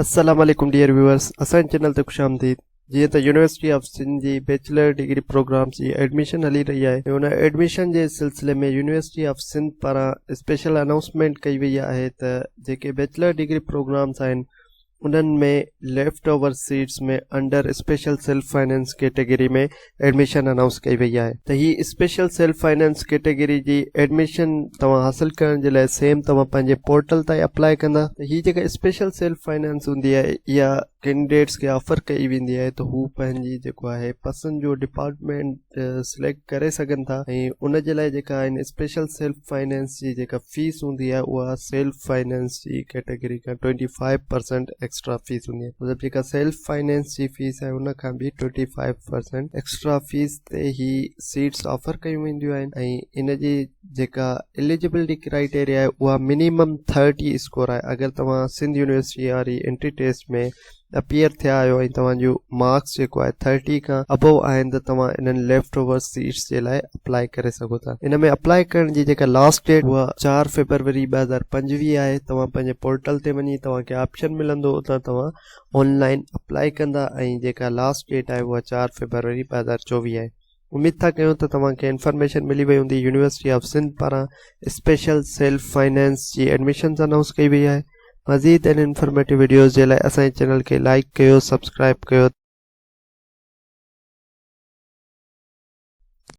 السلام عليڪم dear viewers اسان جي چينل تي خوش آمديد جيئن ته يونيورسٽي آف سنڌ جي بيچلر ڊگري پروگرامز جي ايڊميشن هلي رهي آهي ۽ ان ايڊميشن جي سلسلي ۾ يونيورسٽي آف سنڌ پاران اسپيشل انائونسمينٽ ڪئي وئي آهي ته جيڪي بيچلر ڊگري پروگرامز آهن انهن ۾ left over seats ۾ under special self finance category ۾ admission announce ڪئي وئي آهي ته هي اسپيشل سيلف فائنانس ڪيٽيگري جي ايڊميشن توهان حاصل ڪرڻ جي لاء سيم توهان پنهنجي پورٽل تان اپلائي ڪندا ته هي جيڪا اسپيشل سيلف فائنانس هوندي آهي اها ڪينڊيڊيٽس کي آفر ڪئي ويندي آهي ته هو پنهنجي جيڪو آهي پسند جو ڊپارٽمينٽ سليڪٽ ڪري سگهن ٿا ۽ ان جي لاء جيڪا آهن اسپيشل سيلف فائنانس جي جيڪا فيس هوندي آهي اها سيلف فائنانس جي ڪيٽيگري کان 25% ايڪسٽرا فيس هوندي آهي مطلب جيڪا سيلف فائنانس جي فيس آهي ان کان به 25% ايڪسٽرا فيس تي هي سيٽس آفر ڪيون وينديون آهن ۽ ان جي جيڪا اليجبلٽي ڪرائيٽيريا آهي اها منيمم 30 اسڪور آهي اگر توهان سنڌ يونيورسٽي واري انٽري ٽيسٽ ۾ اپيئر ٿيا آهيو ۽ توهان جو مارڪس جيڪو آهي 30 کان ابو آهن ته توهان انهن ليفٽ اوور سيٽس جي لاء اپلائي ڪري سگهو ٿا ان ۾ اپلائي ڪرڻ جي جيڪا لاسٽ ڊيٽ اها 4 فيبروري 2025 آهي توهان پنهنجي پورٽل تي وڃي توهان کي آپشن ملندو اتان توهان آن لائن اپلائي ڪندا ۽ جيڪا لاسٽ ڊيٽ آهي اها 4 فيبروري 2024 آهي اميد ٿا ڪيون ته توهان کي انفارميشن ملي وئي هوندي يونيورسٽي آف سنڌ پاران اسپيشل سيلف فائنانس جي ايڊميشنز انائونس ڪئي وئي آهي مزيد ان انفارميٽو وڊيوز جي لاء اسان جي چينل کي لائڪ ڪيو سبسڪرائب ڪيو.